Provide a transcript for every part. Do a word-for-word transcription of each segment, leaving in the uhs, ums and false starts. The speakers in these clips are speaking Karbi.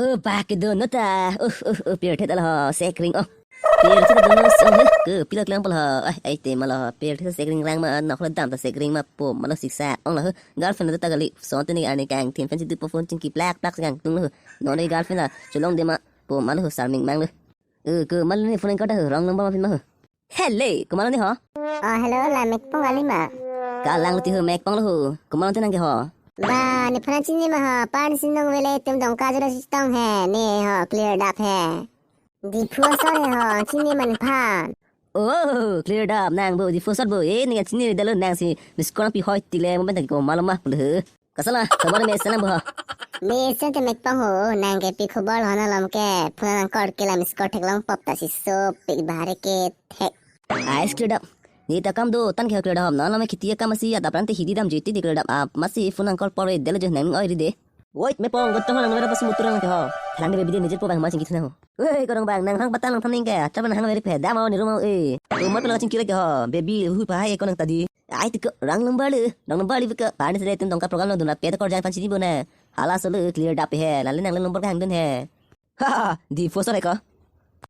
Oh, bah kedo nota. Uh, uh, uh, pirthe ta lo, sekring oh. Pirthe ta dono song he. Ke pila klang pala. Ai, ai te ma lo. Pirthe sekring rang ma, nok lo dam ta sekring ma po, ma lo siksa ong lo. Girlfriend ta kali. Son te ni ani kang, tin fan si tu po phone chingki plak plak kangtung lo. Non ni girlfriend la. Cholong de ma po, ma lo sarming mang lo. Eh, ke ma lo ni phone kota ho, wrong number ma pin ma ho. Hello, komat lo ni ho? Oh, hello, la Mekpong kali ma? Kalang lo ti ho, Mekpong lo ho. Komat lo ti nang ke ho? Ba, ne phone chini ma ho, pan sinong vele tum Dongka jora si tong he, ne ho, clear dap he. Diphu asor he ho, chini ma ne phan. Oh, clear dap nang bo, Diphu asor bo, eh, ne chini dalo nang si, miss call pi hoi tile, mo ben ta komat lo ma, pulo ho. Kasala, khobor mesen nang bo ho? Mesen te Mekpong ho, nang ke pi khobor ho na lom ke, phone nang kor ke la miss call theklong pop ta si sopik bahar ke thek. Ais clear dap. Ne ta kam do, tan ke ho clear dap. Na lom ke khiti akam asi, ya ta prang te hidi dam jiti di clear dap. Ap, masi phone nang kor pore, delo je nang oi ri de. Wait, Mekpong, got to ho nang nang pasi mutur nang ke ho. Thalang de baby de nijir po bang ma chingki thuna ho. Wei, korong bang, nang hang patang nang thaning ke, chapa nang hang veri phe, dam au ni room au eh. Komat lo chingki re ke ho, baby, hu pa hai ko nang ta di. Ai ti ko wrong number le, wrong number le ka. Pani sere tum Dongka program lo dun la pe ta kor jang pan chini bo na. Hala so le clear dap he, la le nang le number kehang dun he. Ha, ha, Diphu asor he ko.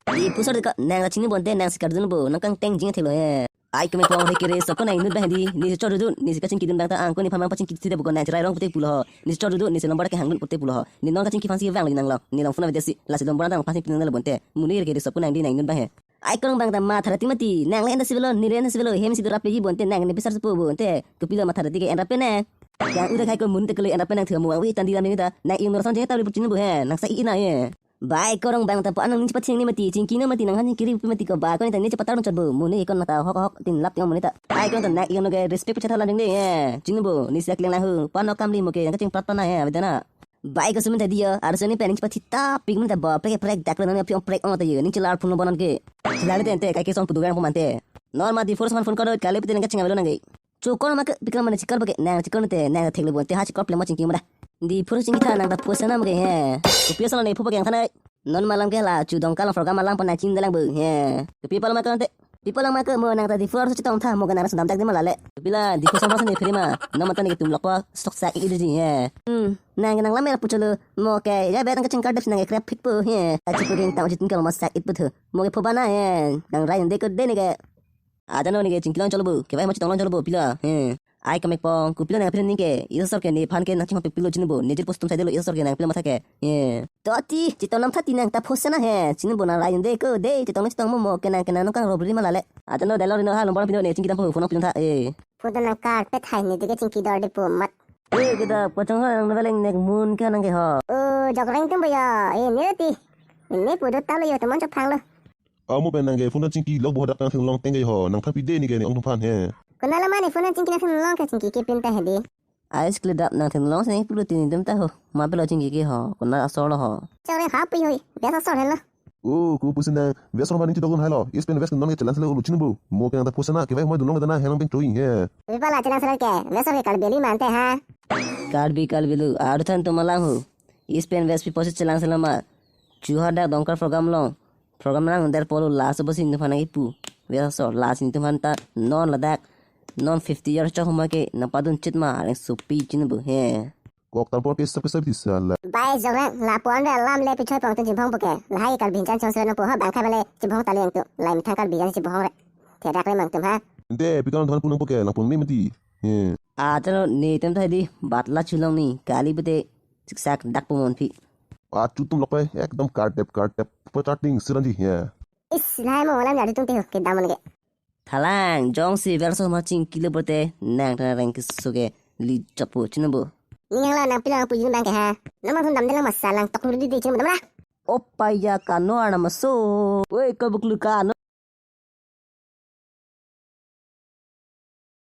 Diphu asor de ko, nang la chini bonte nang si kardun bo, nang kangteng jing thelo he. Ai ko Mekpong he kere so ko nang inut ba he di, ne si chor dun, ne si kachingki dun bang ta ang ko ne phan ma pachingki thide bo ko nang cherai rong pute pulo ho. Ne si chor dun, ne si number kehang dun pute pulo ho. Ne non kachingki phan si vang lo nang lo. Ne long phone ave de si, la si number ta phan si pin nang lo bonte. Mo ne kere so ko nang di nang inut ba he. Ai korong bang ta matha rati mati, nang le en ta si velo, ne le en ta si velo, hem si do rap ji bonte, nang ne pisar supo bonte, kopilo matha rati ke en rap pe ne. Yang udah khai ko mun te kele en rap pe nang themu, wi tan di lam ni ta, nang ing nor sang jeng ta ri puchin bo he, nang sa i na ye. Bai korong bang ta po anang ning chepathing ni mati, chingki na mati, nang han kiri pu mati ko ba ko ni ta ni chepatar mun chot bo, mo ne kon ta hok hok tin lap tiang mo ne ta. Bai korong ta nang ing no ke respect pu chatha lang ding de ye, chin bo, ne si akleng lang hu, pan no kam li mo ke, nang kaching prat pan na he, ave ta na. Bai ko sumin ta diyo, arso ni pen ning chepathi ta pik min ta bo, prek prek dak lo nang piong prek ong ta yo, ning chelar phone lo bonan ke. Chelar te ente, kai ke song pudu gang pemante. Non ma Diphu asor man phone kor kali pute nang kaching avelo nang ke. Chukor ma ke, pikal mane chikal pake, nang chikal te, nang thek le bonte ha chikor ple mo chingki mo da. Diphu chingki tha nang ta phu asor na mo ke he. Kopi asor ne phu pake yang thanai. Non ma lam ke la, chu Dongka long program ma lang pon nang ching dalang bo he. Kopi pal ma ke ante. People lang ma ke mo nang ta Diphu asor chetong tha mo ke nang sundam tak di ma lale. Pila Diphu asor ne phiri ma. Nom atan ke tum lokpo sok sak i di he. Hmm, nang nang lam ya pucholo mo ke ya bet nang kaching kardep nang krep phit po he. Achi po geng tang ujitin ke mo sak it po tho. Mo ke phobana he. Nang rai de ko de ne ke. Ajan ne ke chingki long cholo bo. Ke bai mo chetong long cholo bo pila he. Ai ko Mekpong, kopilo nang phiri ni ke. Isor ke ne phan ke nang ching pik pilo chin bo. Nejir postum sai delo isor ke nang pila matha ke. He. To ati, chetong nam thati nang ta phu asor na he. Chin bo na rai de ko de, chetong chetong mo mo ke nang ke nang nongkang robbery ma lale. Atan no dalo rino ha lombor pino ne chingki dam phu phone pino tha eh. Phone nang card pe thai ne de ke chingki dor de pu mat. Eh, kita pachong ha nang veleng nek mun ke nang ke ho. Oh, jok reng tum bo ya. Eh, ne ti. Ne pu do ta lo yo teman chok phang lo. Amo pen nang ke phone chingki lok bo dak nang theng long teng ke ho, nang thapi de ni ke ne ong tum phan he. Kona la mane phone chingki nang theng long ke chingki ke pin ta he de. Ais kledap nang thenglong sene pulo tini dum ta ho. Ma pelo chingki ke ho. Kona asor lo ho. Chore ha pui hoi. Bes asor helo. Oh, ko pusi nang. West asor mani chidok dun hai lo. East pen West non ke chelang selo ulu chin bo. Mo ke nang ta phu asor na ke vai hoi dun long ta na helang peng choi he. Wi pala chelang selo ke. West asor ke Karbi li mante ha. Karbi Karbi lo. Aru than to malang ho. East pen West pi posi chelang selo ma. Chuha dak Dongka program long. Program nang der polo last bo si nuphan nang ipu. West asor last nuphan ta non ladak. Non fifty years chok homa ke nang padun chit ma areng sopi chin bo he. Kok tampor ke sab ke sab di sala. Bai jong rang la pon re alam le pichoi pong tun chimbong bo ke. Lahai Karbi chan chong sere nang po ha bang khai bale chimbong ta le yang tu. Lai mithang Karbi chan chimbong re. Thedak le mang tum ha. Ente pikal than punang po ke lang pun ni mati. He. Atano ne tem ta di batla chulong ni kali bete siksak dak pumon phi. Achu tum lokpe ekdom kardep kardep. Pachating siranji he. Is, lahai mo alam jadi tung te ho ke damon ke. Thalang, jongsi West asor ma chingki lo bote, nang ta reng ke suke, li chapo chin bo. Ni yang la nang pilang pu jin bang ke ha. Nama thun dam de lang masa lang tok lu di di chin bo dam la. Opa ya kano ana maso. Woi, ko buklu kano.